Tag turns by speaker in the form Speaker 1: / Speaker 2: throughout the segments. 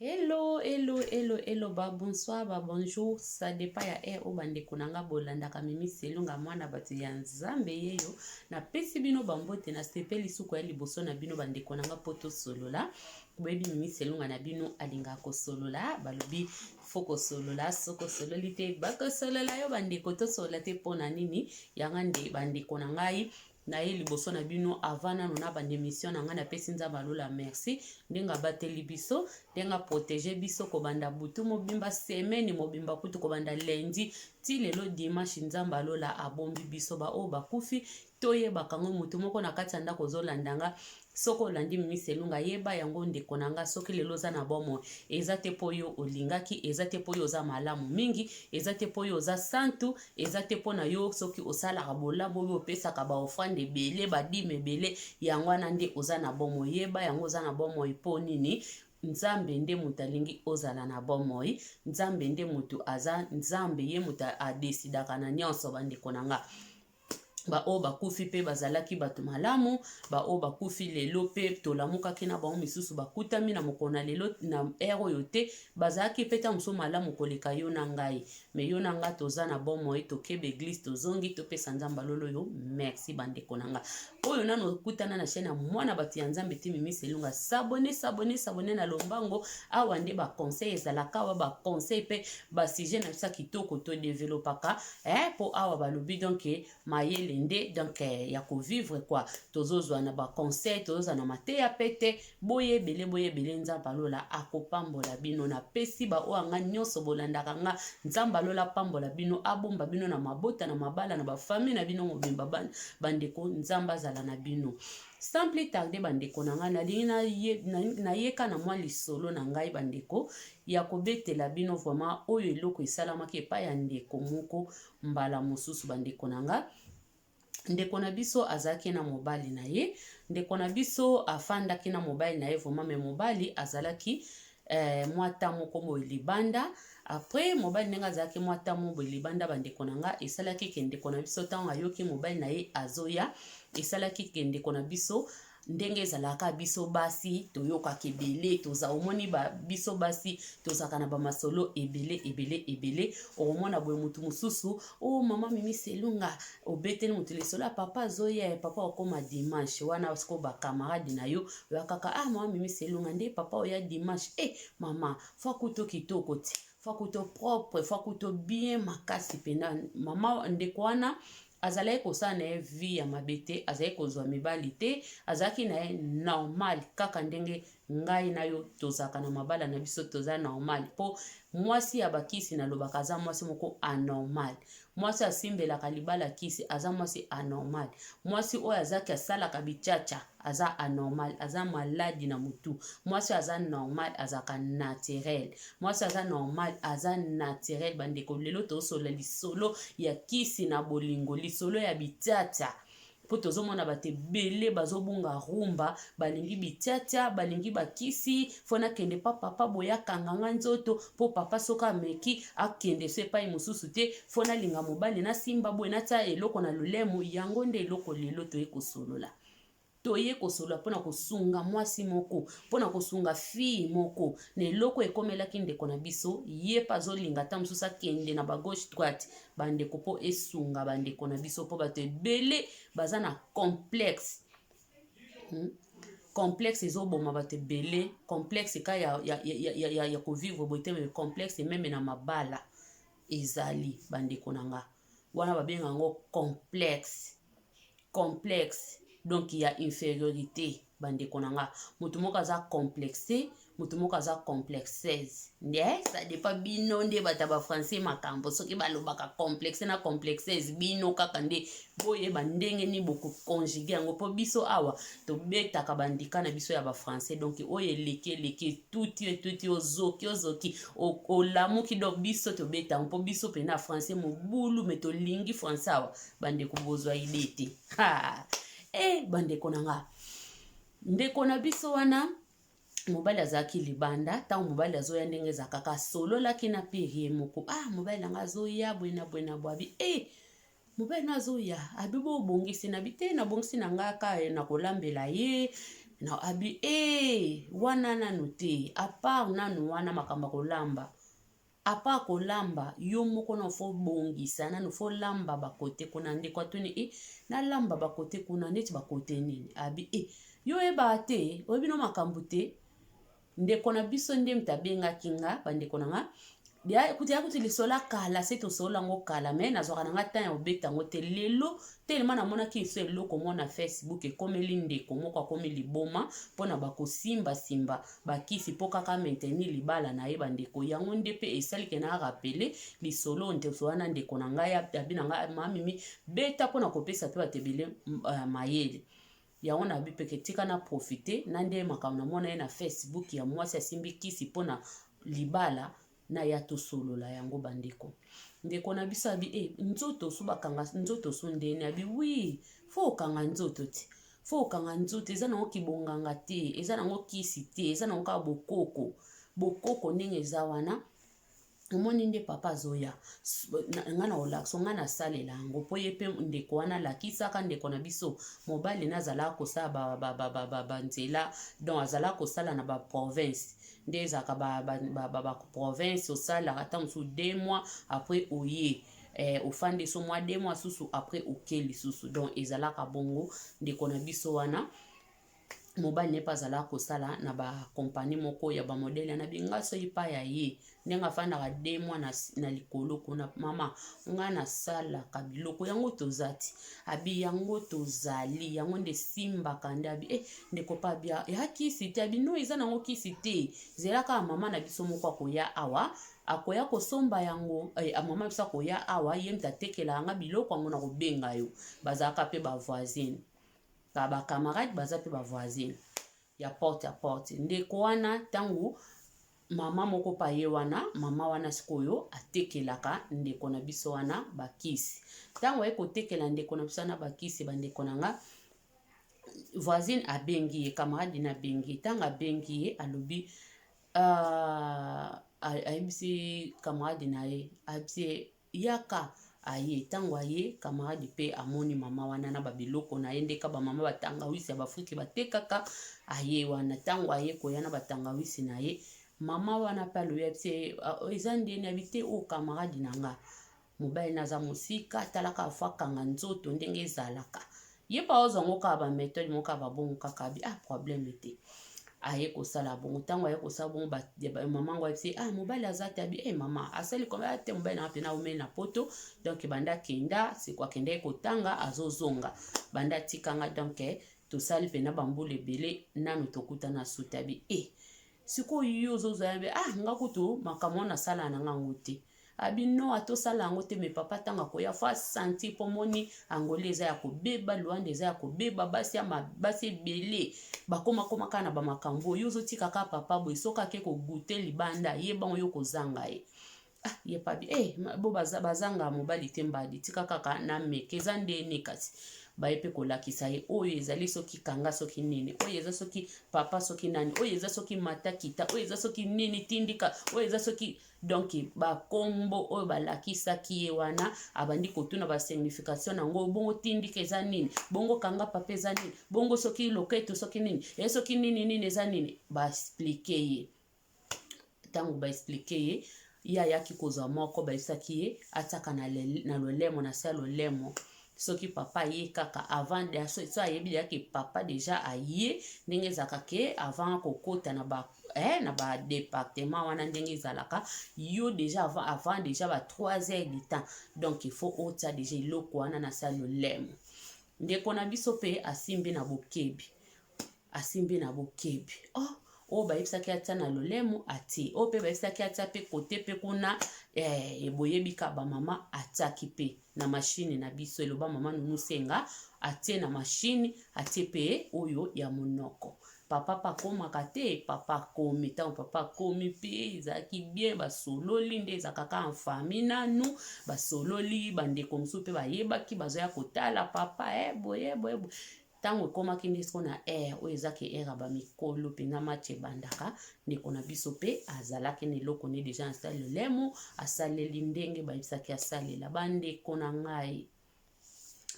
Speaker 1: Hello, hello, hello, hello, ba bonsoir, ba bonjour, ça dépend ya heure oyo bandeko na nga bolandaka Mimi Selunga mwana bato ya Nzambe yeyo. Napesi bino bambote, nasepeli suku ya liboso na bino bandeko na nga mpo tosolola. Boyebi Mimi Selunga na bino alingaka kosolola, balobi fo kosolola, soki osololi te bakosolola yo bandeko, tosolola te mpo na nini? Yanga nde bandeko na ngai naye liboso na bino avant nanu na banda emission na ngai, napesi Nzambe alola merci ndenge abateli biso, ndenge aprotege biso kobanda butu mobimba, semaine mobimba, kutu kobanda lundi ti lelo dimanche. Nzambe alola abombi biso. Baoyo bakufi toyebaka yango. Motu moko na kati ya ndako ozolanda nga, soki olandi Mimi Selunga, yeba yango ndeko na nga, soki lelo oza na bomoi, eza te mpo yo olingaki, eza te mpo yo oza malamu mingi, eza te mpo yo oza santu, eza te mpo na yo soki osalaka bolamu oyo opesaka baoffrande ebele, badîme ebele, yango wana nde oza na bomoi. Yeba yango, oza na bomoi mpo nini? Nzambe nde moto alingi ozala na bomoi. Nzambe nde moto aza Nzambe, ye moto adesidaka na nyonso. Bandeko na nga, baoyo bakufi mpe bazalaki bato malamu, baoyo bakufi lelo mpe tolamukaki na bango, misusu bakutami na mokolo na lelo na heure oyo te, bazalaki mpe ta mosusu malamu koleka yo na ngai. Mais yo na ngai toza na bomoi, tokeba église, tozongi, topesa Nzambe alolo oyo merci. Bandeko na nga oyo nano okutana na chaîne ya mwana bato ya Nzambe te, Mimi Selunga, s'abonner, s'abonner, s'abonner na lombango. Awa nde baconseil ezalaka, awa baconseil mpe basujet na biso ya kitoko todevelopaka, mpo awa balobi donc mayele nde donc ya kovivre quoi. Tozozwa na baconseil, tozozwa na mateya pete. Boyebele, boyebele, Nzambe alola akopambola bino. Napesi baoyo anga nyonso bolandaka nga, Nzambe alola apambola bino, abomba bino na mabota, na mabala, na bafamille na bino mobimba. Bandeko, Nzambe azala na bino. Sans plus tarder, bandeko na ngai, nalingi nayeka na mwa lisolo na ngai, bandeko, ya kobetela bino vraiment oyo eloko esalamaki epai ya ndeko moko. Mbala mosusu, bandeko na nga, ndeko na biso azalaki na mobali na ye. Ndeko na biso afandaki na mobali na ye vraiment, mais mobali azalaki mwa ta moko boye libanda. Après mobali, ndenge azalaki mwa ta moko boye libanda, bandeko na nga, esalaki ke ndeko na biso, ntango ayoki mobali na ye azoya, esalaki ke ndeko na biso, ndenge ezalaka, biso basi toyokaka ebele, toza omoni ba, biso basi tozalaka na bamasolo ebele ebele ebele. Okomona boye motu mosusu: "O oh, mama Mimi Selunga, obeteli motu lisolo ya papa azoya, papa okóma dimanche wana." Sikoyo bacamarade na yo oya kaka: "Ah, mama Mimi Selunga, nde papa oya dimanche e, mama fa kuto kitoko ti, fa kuto propre, fa kuto bien makasi mpena." Mama, ndeko wana azalaki kosala na ye vie ya mabe te, azalaki kozwa mibali te, azalaki na ye normal kaka ndenge ngai na yo tozalaka na mabala na biso, toza normal. Mpo mwasi ya bakisi, nalobaka, aza mwasi moko anormal. Mwasi asimbelaka libala kisi aza mwasi anormal. Mwasi oyo azaki asalaka bichacha aza anormal, aza maladi na motu. Mwasi aza normal azalaka naturel. Mwasi aza normal aza naturel. Bandeko, lelo tozosola lisolo ya kisi na bolingo, lisolo ya bitiatia, mpo tozomona bato ebele bazobunga rumba, balingi bitiatia, balingi bakisi. Fo nakende pa papa boye, akanga nga nzoto, mpo papa soki ameki akende so epai mosusu te. Fo nalinga mobali, nasimba boye, natia eloko na lolemo. Yango nde eloko lelo toye kosolola. Toye kosolola mpona kosunga mwasi moko, mpona kosunga fille moko na eloko ekomelaki ndeko na biso. Ye mpe azolinga ata mosusu akende na bagauche droite, bandeko, mpo esunga bandeko na biso, mpo bato ebele baza na complexe, Complexe ezoboma bato ebele. Complexe ka ya kovivre boye te, mais complexe même na mabala ezali. Bandeko na nga, wana babenga yango complexe, complexe donc ya infériorité. Bandeko na nga, moto moko aza complexe, moto moko aza complexeuse nde ça dépend bino nde bato ya bafrançais. Makambo soki balobaka complexe na complexeuse, bino kaka nde boyeba ndenge nini bokoconjuguer yango, mpo biso awa tobetaka bandika na biso ya bafrançais. Donc oyo eleki eleki, etuti etuti, ozoki ozoki, olamuki. Donc biso tobeta yango, mpo biso mpena français mobulu, mais tolingi français awa. Bandeko, bozwa idée te. E bandeko na nga, ndeko na biso wana, mobali azalaki libanda. Ntango mobali azoya, ndenge ezalaka kaka, asololaki na père ye moko: "Ah, mobali nanga azoya boye na boye na boye." Abi: "E, mobali no azoya." Abi: "Bo obongisi?" Nabi: "Te, nabongisi na ngai kaka na kolambela ye." Na abi ee wana nanu te, apart nanu wana makambo ya kolamba, apart kolamba yo moko na fo bongisa nanu, fo lamba bakote kuna. Ndeko atuni e nalamba bakote kuna neti bakote nini? Abi e yo oyebaka te, oyebi no makambo te. Ndeko na biso nde moto abengaki nga, bandeko na nga, kutu ya kutu lisolo ya kala se tosolola yango kala, me nazwaka na nga temps ya kobeta yango te. Lelo telema namonaki liso eloko moko na Facebook, ekomeli ndeko moko akomi liboma mpona bakosimbasimba bakisi mpo kaka maintenir libala na ye. Bandeko, yango nde mpe esali ke na rappeler lisolo ndeso wana. Ndeko na ngai abi na ngai, mamimi beta mpona kopesa mpe bato ebele mayele. Yango na bi peke tika na profite na nde makambo namona ye na Facebook ya mwasi asimbi kisi mpona libala na ya tosolola yango. Bandeko, ndeko na biso abi e nzoto so bakanga nzoto so ndeni? Abi oui, fo okanga nzoto te, fo okanga nzoto. Eza nango kibonganga te, eza nango kisi te, eza nango kaka bokoko. Bokoko ndenge eza wana, omoni nde papa azoya nga na kolakisa nga nasalela yango mpo ye mpe ndeko wana alakisaka ndeko na biso mobali na azalaka kosala banzela, donc azalaka kosala na baprovince nde ezalaka baprovince, osalaka ata mosusu 2 mois, après oye ofandi so mwa 2 mois susu, après oke lisusu. Donc ezalaka bongo. Ndeko na biso wana mobali ne mpe azalaka kosala na bakompani moko ya bamodele na binga. Soki epai ya ye ndenge afandaka 2 mois na likolo kuna, mama nga nasalaka biloko yango toza ti abi yango tozali yango nde esimbaka nde abi ndeko pa abi ya kisi te. Abi no, eza nango kisi te, zela kaka mama na biso moko akoya awa, akoya kosomba yango. Mama biso akoya awa, ye moto atekela yanga biloko yango na kobenga yo. Bazalaka mpe bavoisine ka bacamarade, baza mpe bavoisine ya porte ya porte. Ndeko wana, ntango mama moko pa ye wana, mama wana sikoyo atekelaka ndeko na biso wana bakisi. Ntango aye kotekela ndeko na biso wana bakisi, bandeko na nga, voisine abengi ye, camarade na abengi ye. Ntango abengi ye, alobi ayebisi camarade na ye, ayebisi ye yaka. Aye, ntango aye, camarade mpe amoni mama wana na babiloko na ye ndeka bamama batangawisi ya baafrike batekaka. Aye wana, ntango aye koya na batangawisi na ye, mama wana mpe alobi, ayebisi eza ndeni? Abi te, oyo camarade na nga, mobali naza mosika, talaka afo akanga nzoto ndenge ezalaka. Ye mpe aozwa yango kaka baméthode moko kaka babongo kaka. Abi ah, problème te. Aye kosala bongo. Ntango aye kosala bongo, mama ngo ayebisi ah, mobali aza te. Abi eh, mama asali kome te, mobali nanga mpena aumeli na poto, donc banda akenda siko, akendaki kotanga, azozonga, banda atikanga, donc tosali mpena bambula ebele nanu tokutana suti. Abi eh, sikoyo yo ozozwa yabe ah, nga kutu makambo wana nasala na ngango te. Abi no, atosala yango te, me papa ntango akoya fo asentir mpo moni Angola eza ya kobeba, Luanda eza ya kobeba, basi ya basi ebele bakomakoma kaka na bamakambo oyo ozotika kaka papa boye. Soki ake kogoûter libanda, yebango yo kozanga ye. Ah, ye pabi eh, bo bazanga mobali te, mbadi tika kaka na meke eza ndeni. Kasi baye mpe kolakisa ye oyo ezali soki kanga soki nini, oyo eza soki papa soki nani, oyo eza soki mata kita, oyo eza soki nini tindika, oyo eza soki, donc bakombo oyo balakisaki ye wana, abandi kotuna basignification nango. Bongo tindika eza nini? Bongo kanga papa eza nini? Bongo soki loketo soki nini e soki nini nini eza nini? Baexpliquer ye. Ntango baexpliquer ye, ye ayaki kozwa moko bayebisaki ye atiaka na lolemo, na se ya lolemo. Soki papa aye kaka avant, so ayebi yaki papa déjà aye, ndenge ezalaka ke avant kokota na badepartement wana, ndenge ezalaka yo déjà avant déjà ba 3 heures du temps, donc il faut otia déjà eloko wana na se ya lolemo. Ndeko na biso mpe asimbi na bokebi, asimbi na bokebi. Oh, oyo bayebisaki atia na lolemo, atie. Oyo mpe bayebisaki atia mpe kote mpe kuna boyebi ka bamama, atiaki mpe na mashine na biso. Eloba mama Nunu Senga, atie na mashine, atie mpe oyo ya monoko. Papa mpe akomaka te, papa akomi. Ntango papa akomi mpe ezalaki bien, basololi nde ezalaka kaka en famille nanu, basololi, bandeko mosusu mpe bayebaki bazoya kotala papa boye boye boye. Ntango ekomaki nde siko na heure oyo ezaki heure ya bamikolo mpenza, match ebandaka, ndeko na biso mpe azalaki na eloko ne déjà asali lolemo, asaleli ndenge bayebisaki asalela. Bandeko na ngai,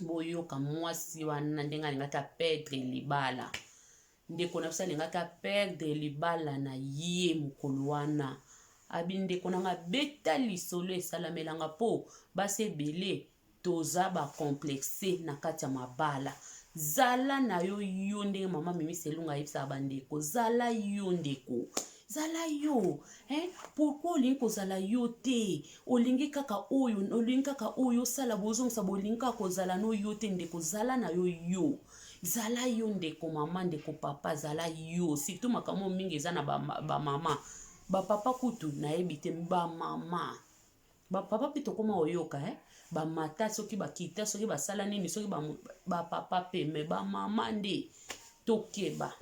Speaker 1: boyoka mwasi wana ndenge alingaki aperdre libala. Ndeko na biso alingaki aperdre libala na ye mokolo wana. Abi ndeko na nga beta lisolo esalamela nga po basi ebele toza ba complexe na kati ya mabala. Zala na yo yo ndenge mama Mimi Selunga ayebisaka ba ndeko, zala yo ndeko. Zala yo hein? Pourquoi olingi kozala yo te? Olingi kaka oyo, olingi kaka oyo osala bozongisa bolingi kaka kozala no yo te ndeko, zala na yo yo. Zala yo ndeko mama, ndeko papa, zala yo. Surtout makambo mingi eza na ba, ba mama. Ba papa kutu nayebi te, ba mama. Ba papa pe tokoma koyoka eh? Ba mata soki bakita soki basala nini soki ba, ba papa pe me ba mama nde tokeba.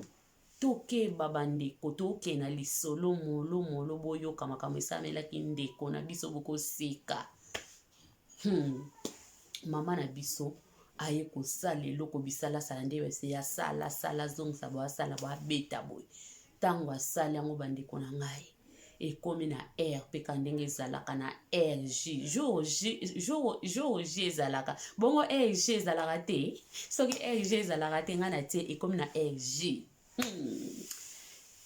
Speaker 1: Tokeba bandeko, tokende na lisolo molo molo, boyoka makambo esamelaki ndeko na biso, bokoseka. Mama na biso aye kosala eloko bisalasala nde base ya sala sala zongisa boye asala boye abeta boye. Ntango asali yango bandeko na ngai, ekomi na R mpe ka ndenge ezalaka na RJ jour J, jour, jour J ezalaka bongo RJ ezalaka te. Soki RJ ezalaka te, ngai natie ekomi na RJ.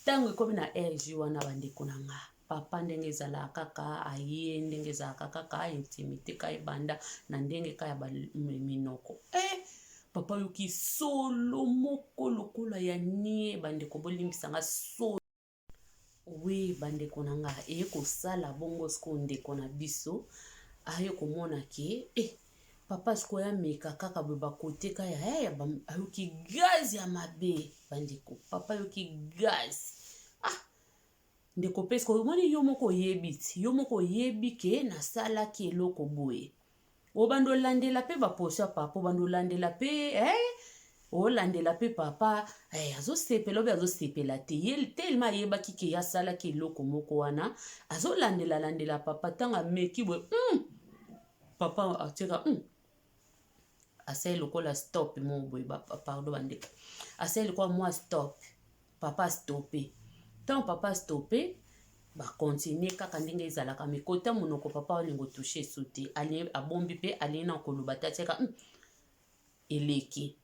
Speaker 1: Ntango ekomi na RJ wana bandeko na nga, papa ndenge ezalaka kaka aye, ndenge ezalaka kaka intimité ka ebanda na ndenge ka ya minoko. Papa yoki solo moko lokola ya nie bandeko, bolimbisa nga solo. Oui bandeko na nga, eye kosala bongo sikoyo ndeko na biso aye komona ke papa sikoyo ameka kaka boye bakoteka ya ayoki gaz ya mabe bandeko, papa ayoki gaz. Ndeko mpe sikoyo omoni yo moko oyebi ti, yo moko oyebi ke nasalaki eloko boye. Obanda olandela pe ba poso ya papa, obanda olandela pe olandela pe papa, azosepela obe azosepela te. Ye tellement ayebaki ke ye asalaki eloko moko wana, azolandela landela papa ntango ameki boye, papa atiaka, asali lokola stop moko boye, pardon bandeko, asali lokola mwa stop, papa stoppe. Ntango papa stoppe, bakontinue kaka ndenge ezalaka, me kota monoko papa olingo touche su te, abombi mpe alingi na koloba te, atiaka eleki.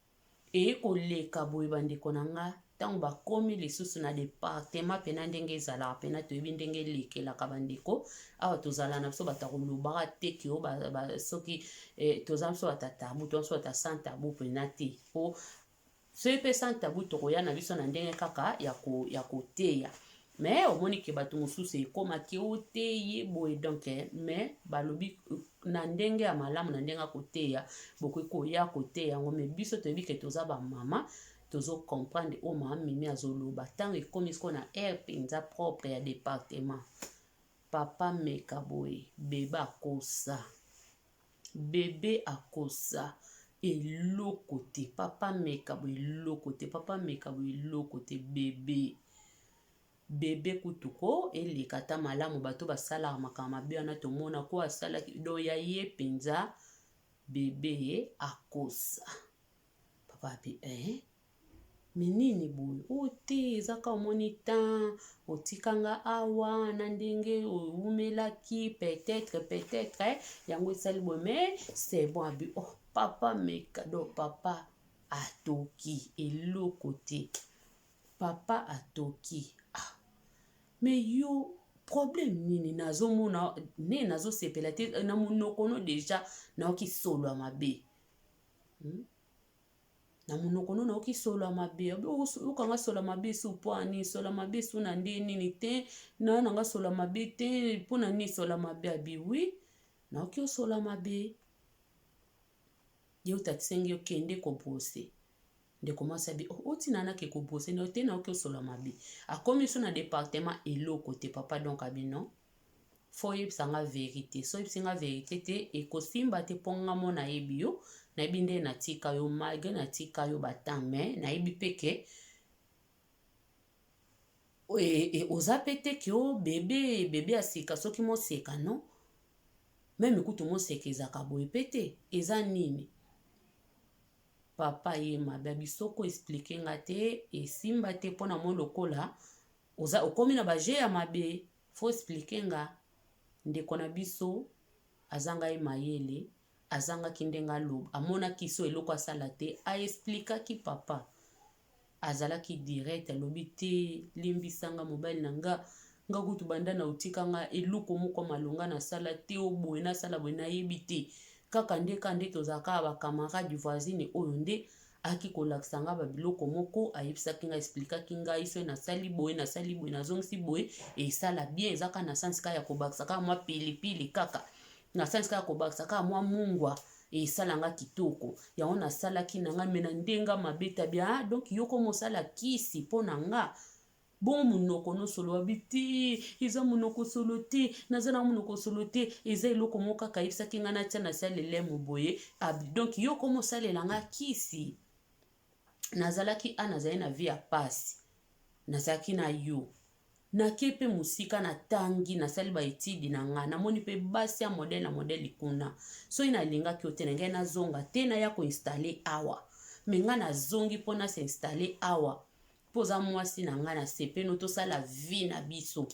Speaker 1: Eye koleka boye bandeko na nga, ntango bakomi lisusu na departement pena ndenge ezalaka pena toyebi ndenge elekelaka bandeko. Awa tozala na biso bato ya kolobaka te ke oyo soki toza biso bato ya tabu, toza biso bato ya sans tabu pena te. Po soki mpe sans tabu tokoya na biso na ndenge kaka ya koteya. Mais omoni ke bato mosusu ekomaki oteye boye donc, mais balobi na ndenge ya malamu, na ndenge ya koteya, bokoki koya koteya yango. Mais biso toyebi ke toza ba mama, tozo comprendre oyo mama Mimi azoloba. Ntango ekomi sikoyo na aire mpenza propre ya département, papa meka boye, bebe akosa, bebe akosa eloko te, papa meka boye eloko te, papa meka boye eloko te, bebe bebe kutu ko eleka ata malamu. Bato basalaka makambo mabe wana tomona ko asalaki do ya ye mpenza, bebe akosa. Papa api me nini boye o te, eza ka omoni temps otikanga awa na ndenge owumelaki, peut-être peut-être yango esali boye, mais c'est bon. Abi oh papa meka do, papa atoki eloko te, papa atoki. Mais yo problème nini nazomona nde nazosepela te na monoko no deja nayoki solo ya mabe. Na monoko no nayoki solo ya mabe, okanga solo ya mabe su mpo ani solo ya mabe su na nde nini te, na nanga solo ya mabe te mpo na nini solo ya mabe. Abi oui nayoki osolo ya mabe, ye otakisengi okende kobrose. Ndeko mwasi abi oh, otina nake kobrose na te, nayoki osolo ya mabe. Akomi so na département eloko te papa, donc abi non, fo oyebisa nga vérité. So oyebisi nga vérité te, ekosimba te, mpo nga mo nayebi yo, nayebi nde natika yo, malgré natika yo batemps, mais nayebi mpe ke oza mpe te ke o bebe bebe ya sika soki moseka non, meme kutu moseka ezalaka boye mpe te, eza nini. Papa ye mabe abi soko explike nga te esimba te, mpona mo lokola oza okomi na baje ya mabe, fo explike nga. Ndeko na biso azanga ye mayele, azangaki ndenge aloba, amonaki so eloko asala te, aexplikaki papa. Azalaki direct alobi te limbisa nga mobali na nga nga kutu banda na otika nga eloko moko malonga nasala te o boye nasala boye nayebi te kaka nde kaka nde tozalaka kaka ba camarade voisine oyo nde ayaki kolakisa nga ba biloko moko ayebisaki nga explikaki ngai soki nasali boye nasali boye nazongisi boye esala bien eza kaka na sens kaka ya kobakisa kaka mwa pilipili kaka na sens kaka kobakisa kaka mwa mungwa esala nga kitoko yango nasalaki na nga me na ndenga mabe tabi ah donc yo koma osala kisi mpo na nga bongo monoko no solo wabi te eza monoko solo te naza na monoko solo te eza eloko moko kaka ayebisaki nga natia na salelemo boye abi donc yo koma osalela nga kisi nazalaki a nazali na vie ya pasi nazalaki na yo Nake pe mosika na tangi nasali ba etude na nga namoni pe basi ya modèle na modèle kuna soki nalingaki yo te na ngai nazonga te naya ko installer awa mais nga nazongi po na s'installer awa po oza mwasi na nga nasepeli no tosala vie na biso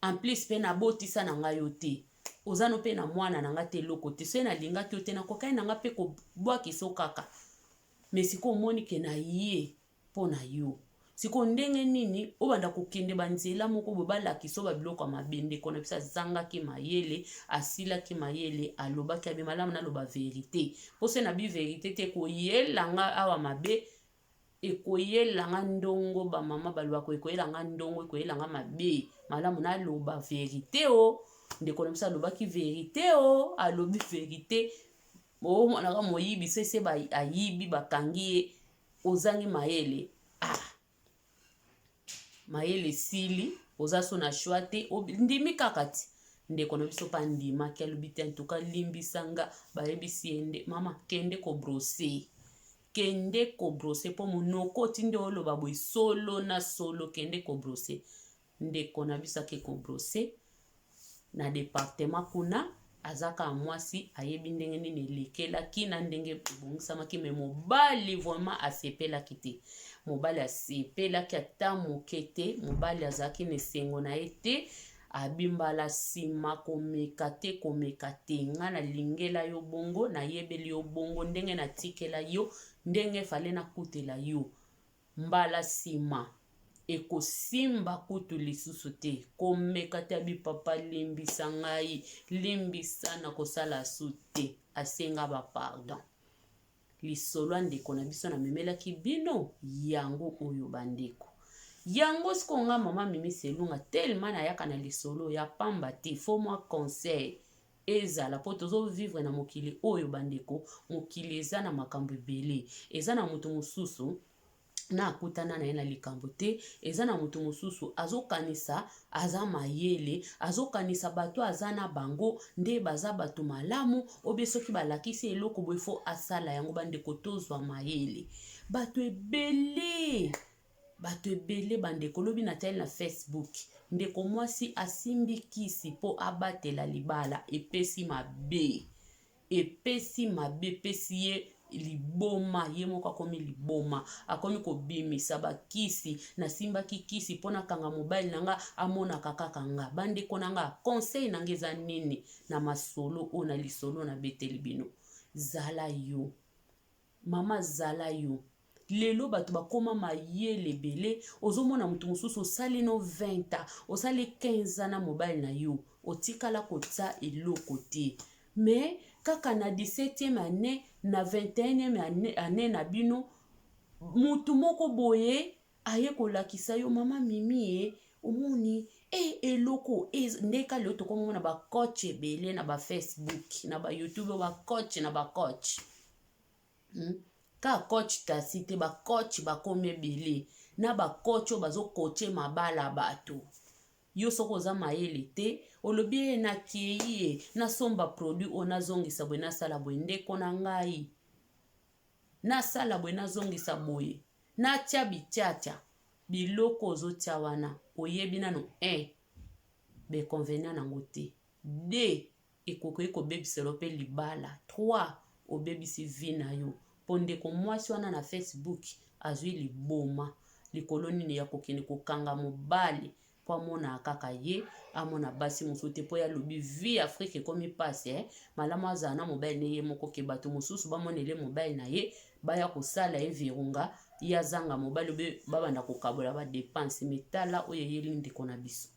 Speaker 1: en plus pe nabotisa na nga yo te oza no pe na mwana na nga te eloko te soki nalingaki yo te nakokaki na nga pe kobwakisa yo kaka mais sikoyo omoni ke na ye mpo na yo. Sikoyo ndenge nini obanda kokende ba nzela moko boye balakisa yo ba biloko ya mabe? Ndeko na biso azangaki mayele, asilaki mayele, alobaki abi malamu naloba verite. Mpo soki nabi verite te ekoyela nga awa mabe, ekoyela nga ndongo ba mama balobaka ekoyela nga ndongo, ekoyela nga mabe. Malamu naloba verite o. Ndeko na biso alobaki verite o, alobi verite. Omonaka moyibi sese ayibi bakangi ye ozangi mayele ah mayele esili oza so na choix te ndimi kaka ti ndeko na biso mpe andimaki alobi te antuka limbisa nga bayebisi ye nde mama kende kobrose kende kobrose mpo monoko otindi oloba boye solo na solo kende kobrose Ndeko na biso ake ko brosser na departement kuna aza kaka mwasi ayebi ndenge nini elekelaki na ndenge ebongisamaki me mobali vraiment asepelaki te mobali asepelaki ata moke te mobali azalaki na esengo na ye te abi mbala nsima komeka te komeka te ngai nalingela yo bongo nayebeli yo bongo ndenge natikela yo ndenge fale nakutela yo Mbala sima ekosimba kutu lisusu te komeka te abi papa limbisa ngai limbisa nakosala su te asenga ba pardon lisolo ya ndeko na biso namemelaki bino yango oyo bandeko yango sikoyo nga mama mimi selunga telema nayaka na lisolo ya pamba te fo mwa conseil ezala po tozo vivre na mokili oyo bandeko mokili eza na makambo ebele eza na moto mosusu na akutana na ye na likambo te eza na moto mosusu azokanisa aza mayele azokanisa bato aza na bango nde baza bato malamu obie soki balakisi eloko boye fo asala yango bandeko tozwa mayele bato ebele Bato ebele ba ndeko lobi na tali na Facebook ndeko mwasi asimbi kisi po abatela libala epesi mabe epesi mabe epesi ye liboma ye moko akomi liboma akomi kobimisa bakisi nasimbaki kisi mpo nakanga mobali na nga amonaka kaka nga bandeko na nga conseil na nga eza nini na masolo oyo na lisolo nabeteli bino zala yo Mama zala yo. Lelo bato bakoma mayele ebele ozomona moto mosusu osali no 20 ans osali 15 ans na mobali na yo otikala kotia eloko te mais kaka na 17e année na 21e année, année na bino motu moko boye aye kolakisa yo mama mimi e omoni e eloko e ndeka lelo tokomona ba coach ebele na ba facebook na ba youtube ba coach na ba coach hmm? ka coach tasi te ba coach bakomi ebele na ba coach oyo bazokoche mabala bato yo soki oza mayele te olobi ye nakei ye nasomba produit oyo nazongisa boye nasala boye ndeko na ngai nasala boye nazongisa boye natia bitiatia biloko ozotia wana oyebi nano 1 ba inconvenient nango te 2 ekoki kobebisela yo mpe libala 3 obebisi vie na yo mpo ndeko mwasi wana na facebook azwi liboma likolo nini ya kokende kokanga mobali mpo amonaka kaka ye amona basi mosusu te mpo ye alobi vie ya afrike ekomi mpasi eh? malamu azala na mobali ne ye moko ke bato mosusu bamonele mobali na ye baya kosala ye virunga. Ye azanga mobali obe babanda kokabola ba depense me tala oyo eyeli ndeko na biso.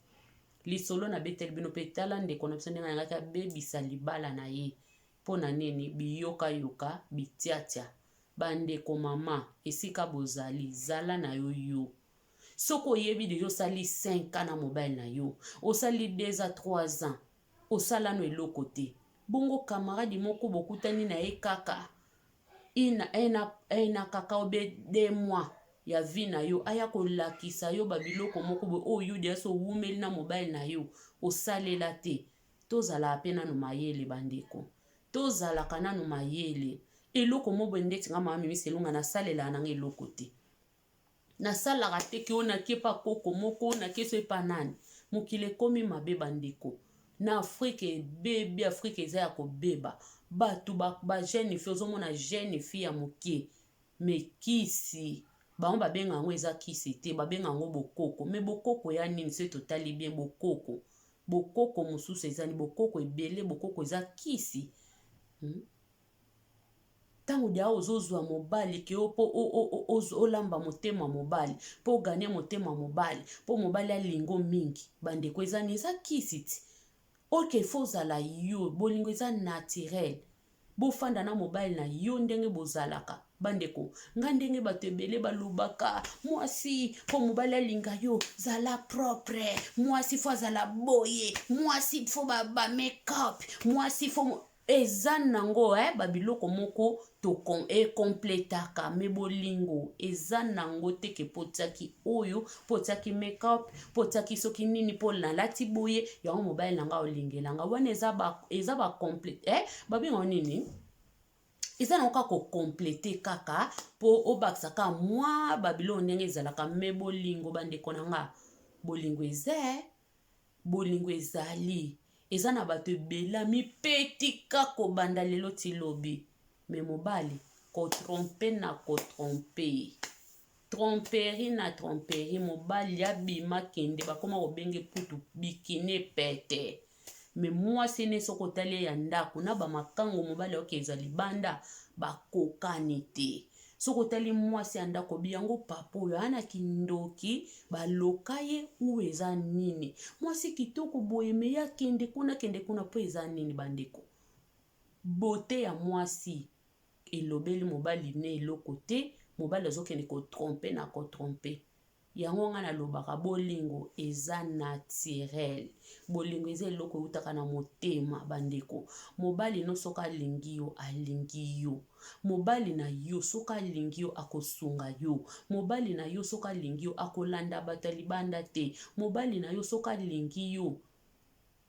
Speaker 1: Lisolo nabeteli bino mpe tala ndeko na biso ndenge alingaki abebisa libala na ye mpo na nini biyokayoka bitiatia. Bandeko mama esika bozali zala na yo yo. Soki oyebi deja osali 5 ans na mobali na yo, osali 2 ans 3 ans, osala no eloko te. Bongo camarade moko bokutani na ye kaka ina un an kaka obe 2 mois ya vie na yo aya kolakisa yo babiloko moko boye oyo yo deja so owumeli na mobali na yo osalela te. Tozalaka mpe nanu mayele bandeko, tozalaka nanu mayele. Eloko moko boye ndeti nga mama Mimi Selunga nasalelaka nanga eloko te. Nasalaka te ke oyo nake epa koko moko nake so epa nani. Mokili ekomi mabe bandeko. Na Afrique ebebi, Afrique eza ya kobeba. Bato ba, ba jeune fille, ozomona jeune fille ya moke me kisi bango babenga yango eza kisi te, babenga yango bokoko. Me bokoko ya nini? Soki totali bien bokoko, bokoko mosusu eza ni bokoko ebele, bokoko eza kisi. Ntango deya ozozwa mobali ke yo mpo olamba motema mobali, mpo oganye motema mobali, mpo mobali alingo mingi, bandeko eza ni eza kisi ti. Ok, fo ozala yo, bolingo eza naturel. Bofanda na mobali na yo ndenge bozalaka. Bandeko, nga ndenge bato ebele balobaka, mwasi mpo mobali alinga yo, zala propre, mwasi fo azala boye, mwasi fo ba, ba make up, mwasi fo eza nango eh, ba biloko moko to ekompletaka me bolingo eza nango te ke mpo otiaki oyo, mpo otiaki make up, mpo otiaki soki nini, mpo nalati boye yango mobali na nga olingela nga wana eza ba eza ba complete eh, babenga nini eza nango kaka kokomplete kaka mpo obakisa kaka mwa babiloko ndenge ezalaka me bolingo bandeko na nga bolingo eza eh. Bolingo ezali eza na bato ebele amipetika kobanda lelo ti lobi me mobali kotrompe na kotrompe tromperie na tromperie mobali abima kende bakoma kobenge putu bikini pete me mwasi ne soki otali ye ya ndako na bamakango mobali aokezwa libanda bakokani te. Soki otali mwasi ya ndako obi yango papa oyo aa na kindoki baloka ye ou eza nini? Mwasi kitoko boye me ye akende kuna akende kuna mpo eza nini bandeko? Beaute ya mwasi elobeli mobali ne eloko te, mobali azokende kotrompe na kotrompe. Yango nga nalobaka bolingo eza naturel. Bolingo eza eloko eutaka na motema bandeko. Mobali no soki alingi yo, alingi yo. Mobali na yo soki alingi yo akosunga yo. Mobali na yo soki alingi yo akolanda bato ya libanda te. Mobali na yo soki alingi yo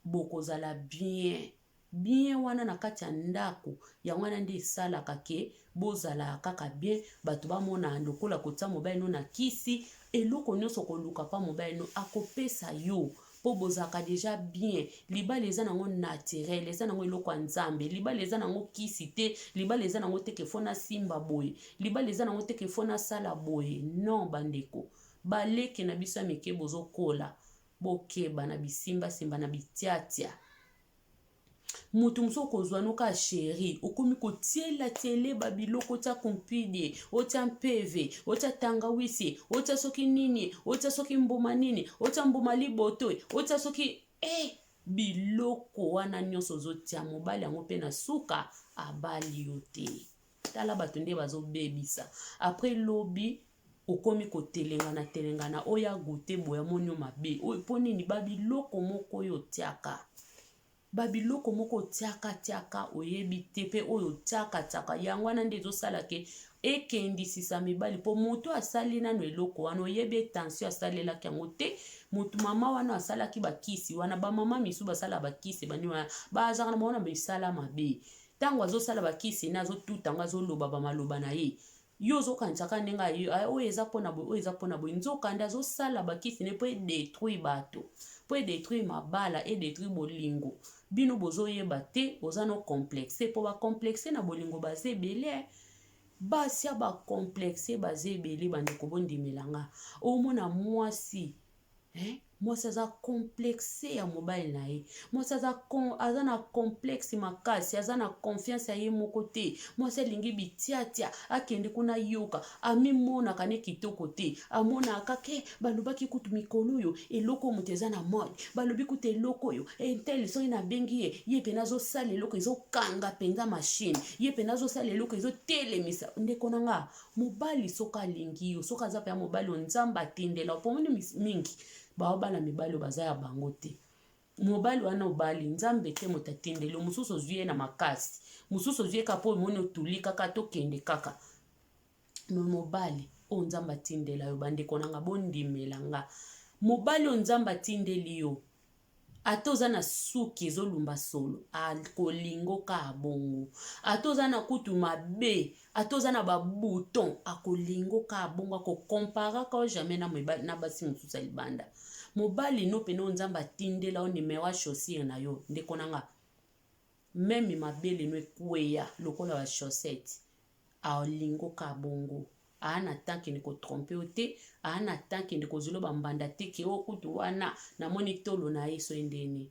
Speaker 1: bokozala bien. Bien wana na kati ya ndako yango wana nde esalaka ke bozalaka kaka bien, bato bamona lokola kotia mobali no na kisi, eloko nyonso koluka pa mobali no akopesa yo mpo bozalaka deja bien. Libala eza nango naturel, eza nango eloko ya Nzambe. Libala eza nango kisi te, libala eza nango te ke fo nasimba boye, libala eza nango te ke fo nasala boye. Non bandeko, baleki na biso ya mike bozokola, bokeba na bisimbasimba na bitiatia. Moto mosusu okozwa no kaka sheri okomi kotiela tiele babiloko, otia kumpidie, otia mpeve, otia tangawisi, otia soki nini, otia soki mbuma nini, otia mbuma liboto, otia soki eh, biloko wana nyonso ozotia mobali yango mpe na suka abali yo te. Tala bato nde bazobebisa apres lobi okomi kotelengana telengana oyo agote boye amoni yo mabe oyo mpo nini babiloko moko oyo otiaka babiloko moko otiaka tiaka oyebi te mpe oyo otiaka tiaka yango wana nde ezosala ke ekendisisa mibali mpo moto asali nano eloko wana oyebi etension asalelaki yango te moto mama wana asalaki bakisi wana bamama misusu basala bakisi bani wana bazalaka na bango na misala mabe ntango azosala bakisi ne azotuta yango azoloba bamaloba na ye yo ozokanisa kaka ndenge aye oyo eza mpona boye oyo eza mpona boye nzokande azosala bakisi ne mpo edetruire bato mpo edetruire mabala edetruire bolingo bino bozoyeba te oza no complexe mpo bacomplexe na bolingo baza ebele basi ya bacomplexe baza ebele bandeko bondimela nga omona mwasi eh? Mwasi aza complexe ya mobali na ye. Mwasi aza, aza na complexe makasi, aza na confiance ya ye moko te. Mwasi alingi bitiatia, akende kuna yoka, amimonaka ne kitoko te. Amonaka kaka eh, balobaki kutu mikolo oyo eloko moto eza na mode, balobi kutu eloko oyo intel soki nabengi ye, ye pena azosala eloko ezokanga mpenza machine, ye pena azosala eloko ezotelemisa. Ndeko na nga, Mobali soki alingi yo, soki aza mpenza mobali oyo Nzambe atindela yo, mpo omoni mingi baobala mibali oyo baza ya bango te. Mobali wana obali, Nzambe te moto atindeli yo, mosusu ozwi ye na makasi, mosusu ozwi ye kaka mpo omoni otuli kaka tokende kaka. Me mobali oyo Nzambe atindela yo, bandeko na nga bondimela nga, mobali oyo Nzambe atindeli yo, Ata oza na suki ezo lumba solo akolingo ka bongo ata oza na kutu mabe ata oza na ba bouton akolingo ka bongo ako comparaka yo jamais na mibali na basi mosusu ya libanda mobali no pene oyo nzambe atindela yo numero ya chaussure na yo ndeko na nga meme mabele no ekweya lokola ba chaussette Alingo ka bongo. Aa na temps kende ko tromper yo te, aa na temps kende kozwela yo ba mbanda te ke oh kutu wana namoni tolo na ye soki ndeni.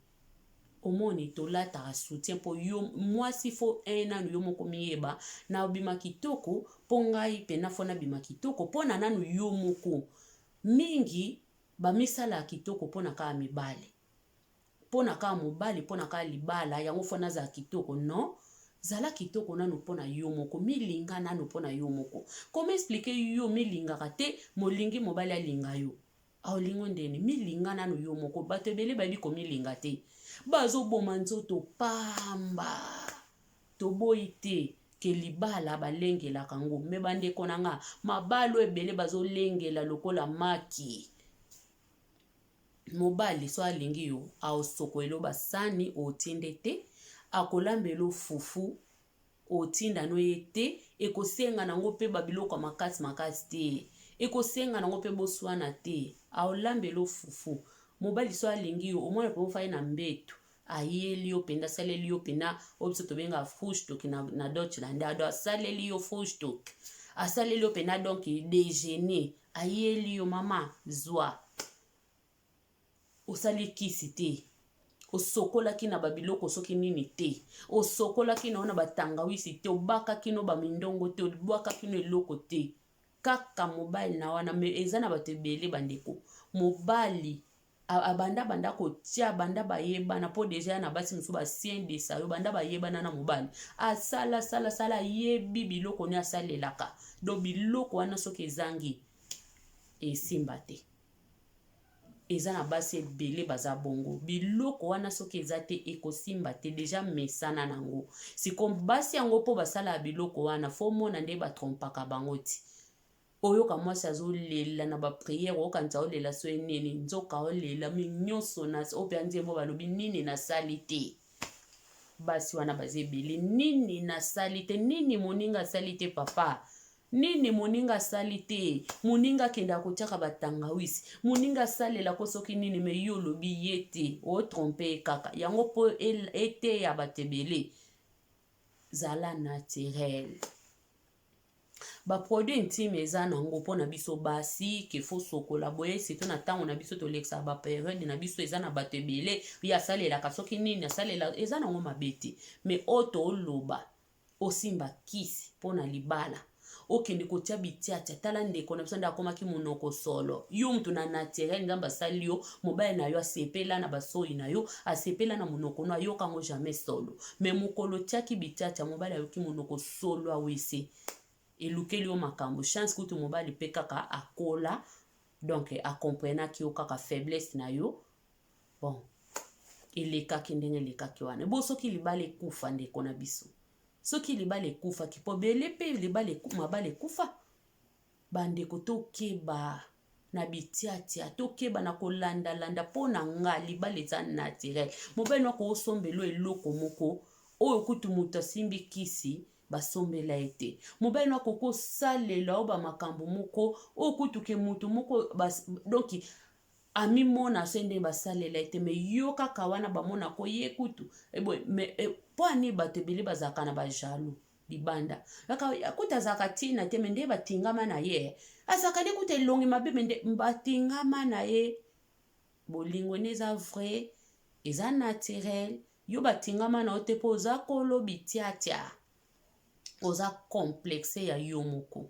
Speaker 1: Omoni tolataka soutien po yo mwasi faut un nanu yo moko miyeba na obima kitoko po ngai pena faut nabima kitoko po na nanu yo moko. Mingi bamisalaka kitoko pona kaka mibali. Pona kaka mobali pona kaka libala yango faut nazala kitoko non zala kitoko nanu pona yo moko milinga nanu pona yo moko comment expliquer yo omilingaka te molingi mobali alinga yo olingo ndeni milinga nanu yo moko bato ebele bayebi komilinga te bazoboma nzoto pamba toboyi te ke libala balengelaka ngo me bandeko na nga mabalo ebele bazolengela lokola maki Mobali soki alingi yo aosokolela yo basani otinde te, akolambela yo fufu otinda no ye te, ekosenga nango pe ba biloko ya makasi makasi te, ekosenga nango pe boswana te, aolambela yo fufu. Mobali soki alingi yo omona pe ofandi na mbetu ayeli yo penda asaleli yo pena oyo biso tobengaka frühstück na, na Deutschland ado asaleli yo frühstück asaleli yo pena donc dejeuner ayeli yo mama zwa osali kisi te osokolaki na babiloko soki nini te osokolaki na yo na batangawisi te obakaki no bamindongo te obwakaki no eloko te kaka mobali na wana me eza na bato ebele bandeko mobali abanda banda kotia banda bayebana mpo deja ya na basi mosusu basiendesa yo banda bayebana na mobali asala sala sala ayebi biloko nini asalelaka donc biloko wana soki ezangi esimba te eza na basi ebele baza bongo biloko wana soki eza te ekosimba te deja mesana nango siko basi yango mpo basalaka biloko wana fo omona nde batrompaka bango ti Oyoka mwasi azo lela na ba prière okanisa olela soki nini nzoka olela mi nyonso na oyo mpe nzembo balobi nini nasali te basi wana baza ebele nini nasali te nini moninga asali te papa nini moninga asali te moninga akendaka kotiaka batangawisi moninga asalela ko soki nini me yo olobi ye te otrompe ye kaka yango mpo eteya bato ebele zala naturel Ba produits intime eza nango pona biso basi ke faut sokola boye surtout na tango na biso tolekisaka ba periode na biso eza na bato ebele ye asalelaka soki nini asalela eza nango mabe te mais oyo toloba osimba kisi pona libala okende kotia bitiatia tala ndeko na biso nde akomaki monoko solo yo mutu na naturel nzambe asali yo mobali na yo asepela na basoyi na yo asepela na monoko no ayoka yango jamais solo mais mokolo otiaki bitiatia mobali ayoki monoko solo awese elukeli yo makambo chance kutu mobali pe kaka akola donc acomprenaki yo kaka faiblesse na yo bon elekaki ndenge elekaki wana bo soki libala ekufa ndeko na biso soki libala ekufaki po bele pe libala mabala ekufa Bandeko tokeba na bitiatia tokeba na kolandalanda mpo na nga libala eza naturel mobali no akosombela eloko moko oyo kutu moto asimbi kisi basombela ye te mobali no akoki kosalela yo bamakambo moko oyo kutu ke moto moko bas, donc amimona se ndenge basalela ye te me yo kaka wana bamonako ye kutu eboye me mpo ani bato ebele bazalaka na bajaloux libanda kaka kuta azalaka ntina te me nde batingama na ye azalaka nde kuta elongi mabe me nde batingama na ye. Bolingo nde eza vrai, eza naturel. Yo batingama na yo te mpo oza kolo bitiatia. Oza complexe ya yo moko.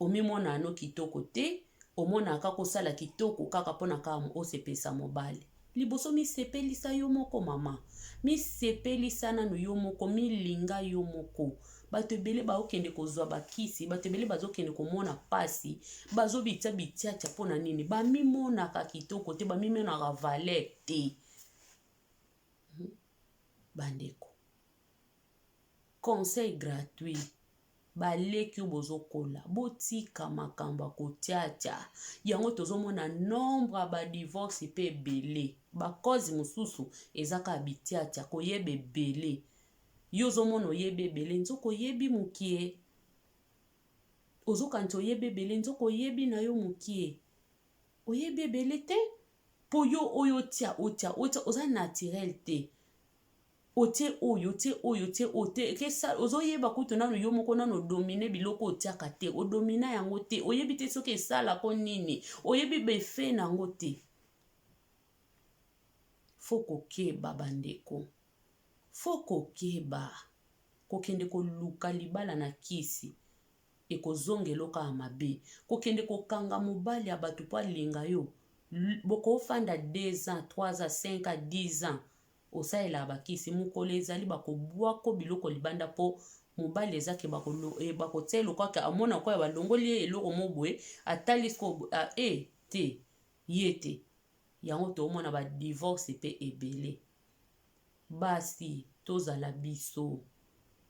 Speaker 1: Omimonaka no kitoko te, omonaka kaka osala kitoko kaka mpo na kaka osepelisa mobali. Liboso misepelisa yo moko mama. Misepelisa nanu yo moko, milinga yo moko. Bato ebele baokende kozwa bakisi, bato ebele bazokende komona pasi, bazobitia bitiatia mpo na nini? Bamimonaka kitoko te, bamimonaka valeur te. Bandeko, conseil gratuit. Baleki oyo bozokola, botika makambo ya kotiatia. Yango tozomona nombre ya ba divorce pe ebele. Ba cause mosusu eza kaka bitiatia, koyeba ebele. Yo ozomona oyebi ebele, nzoka oyebi mokie. Ozokanisa oyebi ebele, nzoka oyebi na yo mokie. Oyebi ebele te, po yo oyo otia, otia, otia, oza naturel te. Otie oyo, otie oyo, otie oyo te, kesa, ozoyeba kutu nanu yo moko nanu odomine biloko otiaka te, odomina yango te, oyebi te soki esalako nini, oyebi ba effet na yango te. Faut kokeba bandeko, faut kokeba, kokende koluka libala na kisi ekozongela yo kaka mabe. Kokende kokanga mobali ya bato po alinga yo, bokofanda 2 ans, 3 ans, 5 ans, 10 ans, osalelaka bakisi, mokolo ezali bakobwako biloko libanda po mobali eza ke bakotia ye lokola ke amona lokola balongoli ye eloko moko boye, atali sikoyo e te ye te. Yango toomona ba divorce pe ebele. Basi tozala biso,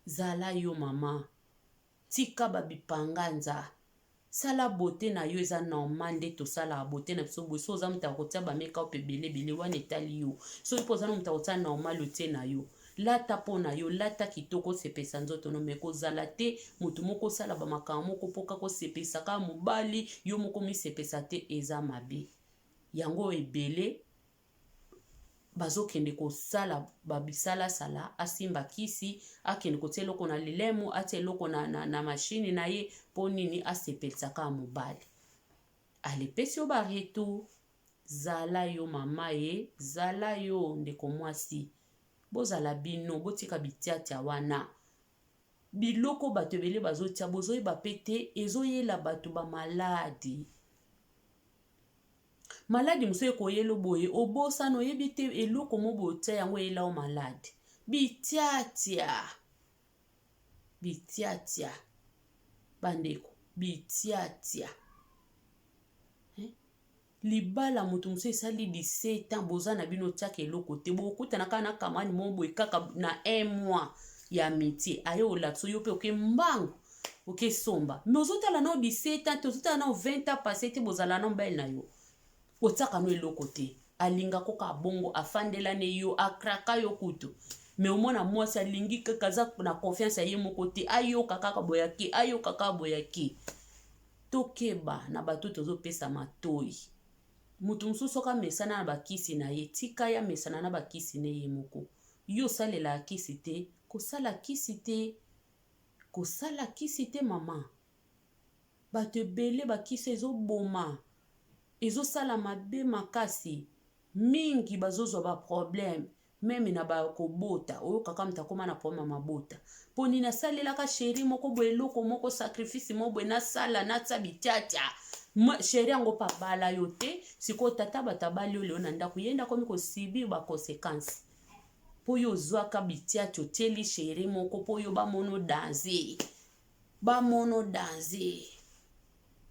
Speaker 1: zala yo mama, tika ba bipanganza, sala beaute na yo eza normal nde tosalaka beaute na biso boye. Soki oza moto ya kotia ba make up ebele ebele wana etali yo. Soki pe oza na moto ya kotia normal otie na yo. Lata po na yo, lata kitoko osepelisa nzoto no mais kozala te moto moko osala ba makambo moko po kaka osepelisa kaka mobali, yo moko omisepelisa te eza mabe. Yango ebele bazokende kosala ba bisalasala, asimba kisi, akende kotia eloko na lilemu, atia eloko na, na, na machine na ye po nini asepelisa kaka mobali. Alepesi yo ba retour. Zala yo mama e, zala yo ndeko mwasi. Bozala bino, botika bitiatia wana. Biloko bato ebele bazotia, bozoyeba pe te, ezoyela bato ba maladi. Maladi mosusu ekoyelo boye, obosana, oyebi te eloko moko boye otia yango eyela yo maladi. Bitiatia, bitiatia, bandeko, bitiatia. Libala moto mosusu esali 17 ans boza na bino otiaka eloko te, bokutana kaka na camarade moko boye kaka na un mois ya amitié, aye olakisa yo pe oke mbangu oke somba, mais ozotala nao 17 ans te, ozotala nao 20 ans passé te, bozala na mobali na yo otiaka no eloko te, alinga koka bongo, afandela ne yo, akraka yo kutu. Mais omona mwasi alingi kaka, aza na confiance ya ye moko te, ayoka kaka boyake, ayoka kaka boyake. Tokeba na bato tozopesa matoyi. Moto mosusu soki amesana na bakisi na ye, tika ye amesana na bakisi ne ye moko. Yo osalelaka kisi te, kosala kisi te, kosala kisi te mama. Bato ebele bakisi ezoboma, ezosala mabe makasi. Mingi bazozwa ba problème meme na ba kobota, oyokaka moto akoma na problème ya mabota. Po nini asalelaka chéri moko boye eloko moko sacrifice moko boye nasala natia bitiatia. Chéri yango pa bala yo te, sikoyo tata bato abali yo lelo na ndako, ye nde akomi kosubir ba conséquences. Po yo ozwaka bitiatia otieli chéri moko po yo bamono danger. Bamono danger.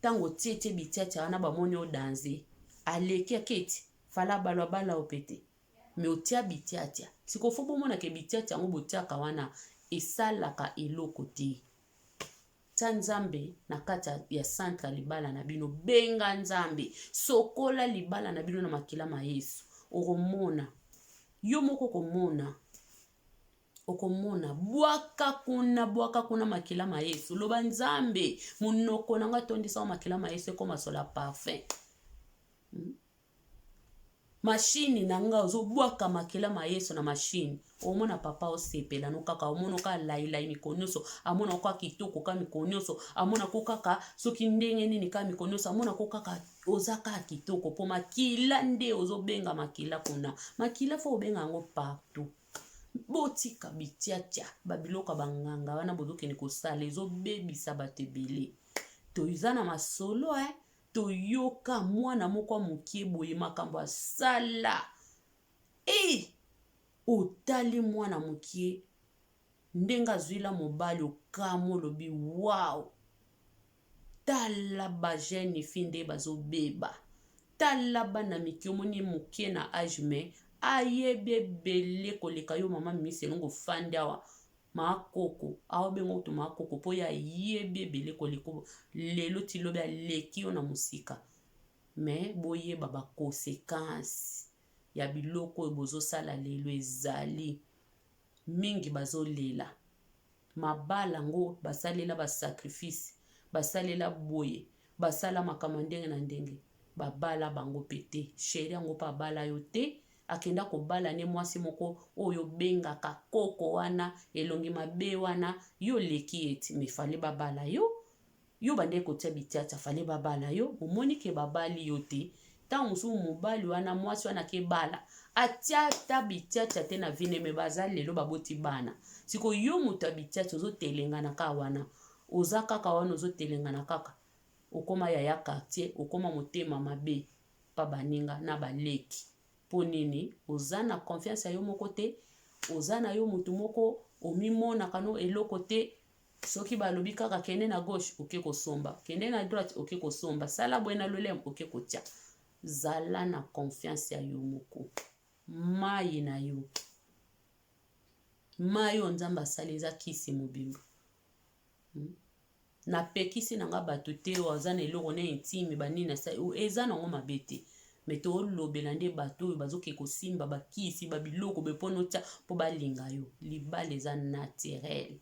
Speaker 1: Tango otietie bitiatia wana bamoni yo danger. Aleki aketi, fala balwa bala yo pe te. Mais otia bitiatia. Sikoyo faut bomona ke bitiatia yango botiaka wana esalaka eloko te. Tia Nzambe na kati ya centre ya libala na bino. Benga Nzambe. Sokola libala na bino na makila ma Yesu. Okomona. Yo moko okomona. Okomona. Bwaka kuna, bwaka kuna makila ma Yesu. Loba Nzambe, monoko na nga tondisa makila ma Yesu ekoma sola parfum. Machine na nga ozobwaka makila ma Yesu na machine. Omona papa osepela no kaka, omona kaka lailai mikolo nyonso, amona kaka kitoko kaka mikolo nyonso, amona ko kaka soki ndenge nini kaka mikolo nyonso, amona ko kaka Oza kaka kitoko mpo makila nde ozobenga makila kuna. Makila fo obenga yango partout. Botika bitiatia babiloko ya banganga wana bozokende kosala ezobebisa bato ebele. Toza na masolo eh? Toyoka mwana moko ya mokie boye makambo asala e otali mwana mokie ndenge azwila mobali okamwa olobi wow. Tala ba jeune fille nde bazobeba. Tala bana mike omoni mokie na age mais ayebi ebele koleka yo mama Mimi Selongo ofandi awa makoko aobenga kutu makoko mpo ye ayebi ebele koleka lelo ti lobi aleki yo na mosika. Mais boyeba ba conséquences ya biloko oyo bozosala lelo ezali mingi bazolela. Mabala ngo basalela ba sacrifice, basalela boye, basala makambo ya ndenge na ndenge, babala bango pe te. Chéri yango pe abala yo te, akenda kobala ne mwasi moko oyo obengaka koko wana, elongi mabe wana, yo oleki ye ti, mais fallait babala yo. Yo obandaki kotia bitiatia fallait babala yo, omoni ke babali yo te, tango mosusu mobali wana mwasi wana ake bala atia ata bitiatia te na vie ne mais baza lelo baboti bana. Sikoyo yo moto ya bitiatia ozotelengana kaka wana, oza kaka wana ozotelengana kaka, okoma yaya quartier, okoma motema mabe pa baninga na baleki. Mpo nini? Oza na confiance ya yo moko te, oza na yo motu moko omimonaka no eloko te. Soki balobi kaka kende na gauche oke kosomba, kende na droite oke kosomba, sala boye na lolemo oke kotia. Zala na confiance ya yo moko. Mayi na yo, mayi oyo Nzambe asali eza kisi mobimba. Napekisi na nga bato te oyo aza na eloko na intime banini asali eza nango mabe te. Mais tolobela nde bato oyo bazoke kosimba bakisi babiloko boye mpo notia mpo balinga yo. Libala eza naturel.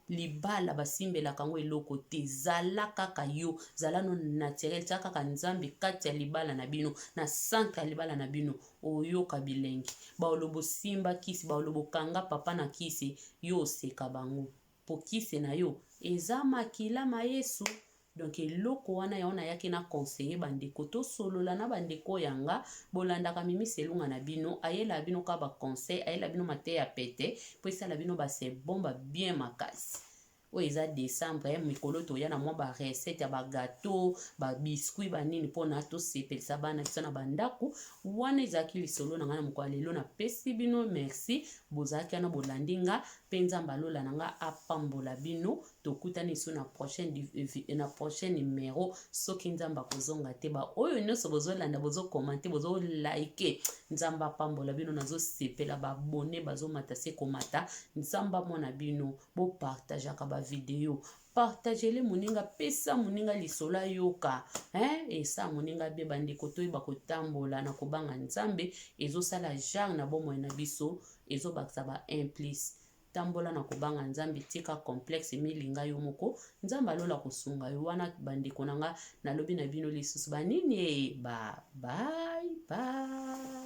Speaker 1: Libala basimbelaka yango eloko te. Zala kaka yo, zala no naturel, tia kaka Nzambe kati ya libala na bino, na centre ya libala na bino, oyoka bilengi. Baoloba osimba kisi, baoloba okanga papa na kisi, yo oseka bango. Po kisi na yo eza makila ma Yesu. Donc eloko wana yango nayaki na conseiller bandeko, tosolola na bandeko ya nga, bolandaka Mimi Selunga na bino, ayela bino kaka ba conseil, ayela bino mateya pete, po esala bino ba c'est bon ba bien makasi. Oyo eza décembre, mikolo toya na mwa ba recette ya ba gâteau, ba biscuit, ba nini pona tosepelisa bana biso na bandako. Wana ezalaki lisolo na nga na mokolo ya lelo, napesi bino merci, bozalaki wana bolandi nga, pe Nzambe alola na nga apambola bino. Tokutani lisusu na prochaine na prochain numero soki Nzambe akozonga te. Ba oyo nyonso bozolanda, bozo commenter, bozo liker, Nzambe apambola bino. Nazosepela ba abonné bazomata se komata. Nzambe amona bino. Bopartageaka ba video, partagele moninga, pesa moninga lisolo ayoka, hein? Esa moninga be bandeko, toyeba kotambola na kobanga Nzambe. Ezosala genre na bomoi na biso, ezobakisa ba 1 plus. Tambola na kobanga Nzambe, tika complexe, milinga yo moko, Nzambe alola kosunga yo. Wana bandeko na nga, nalobi na bino lisusu banini, ba bye bye.